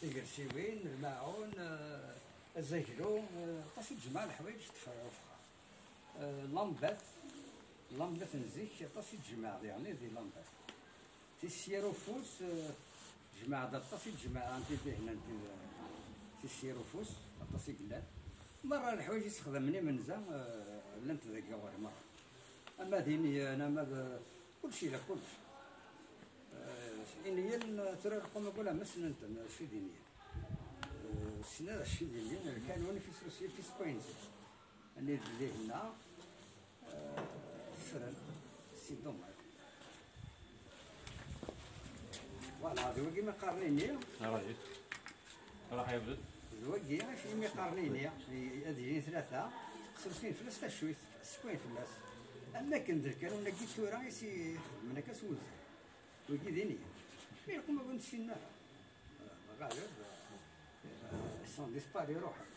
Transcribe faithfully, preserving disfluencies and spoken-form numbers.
Tigersiwin, lmaɛun, eh, azaglu, eh, aṭas i d-jemɛeɣ leḥwayeǧ ṭṭfeɣ ɣer uxxam. Eh, lambat, lambat n zik, aṭas i d-jemɛeɣ diɣen di lambat. Tis yir ufus, eh, jemɛeɣ-d aṭas i d-jemɛeɣ n tidihna n tid-, tis yir ufus, aṭas i yellan. Merra leḥwayeǧ i sexdamen imenza, eh, llant dagi ɣur-i merra. Ama d iniyen, ama d, kullec yella, kullec. Eh, iniyen, eh, tura lqum akk ala ma ssnen-ten, acu d iniyen. Eh, ssnen acu d iniyen, lkanun, fis, fis, fis points. Ani d dihinna, eh, ffren, c'est dommage. Voilà, d wagi mi qqaren ini. Rahi. Rahi abdel. D wagi, acu imi qqaren ini, ad yili tlata, ssersin fell-as tacuyt, ssewwayen fell-as. Am akken d lkanun-agi tura i s-ixeddmen akka s wuzal. Wagi d ini. Mi lqum ur ssinen ara. Ɣaleb, eh, sont disparus, ruḥen.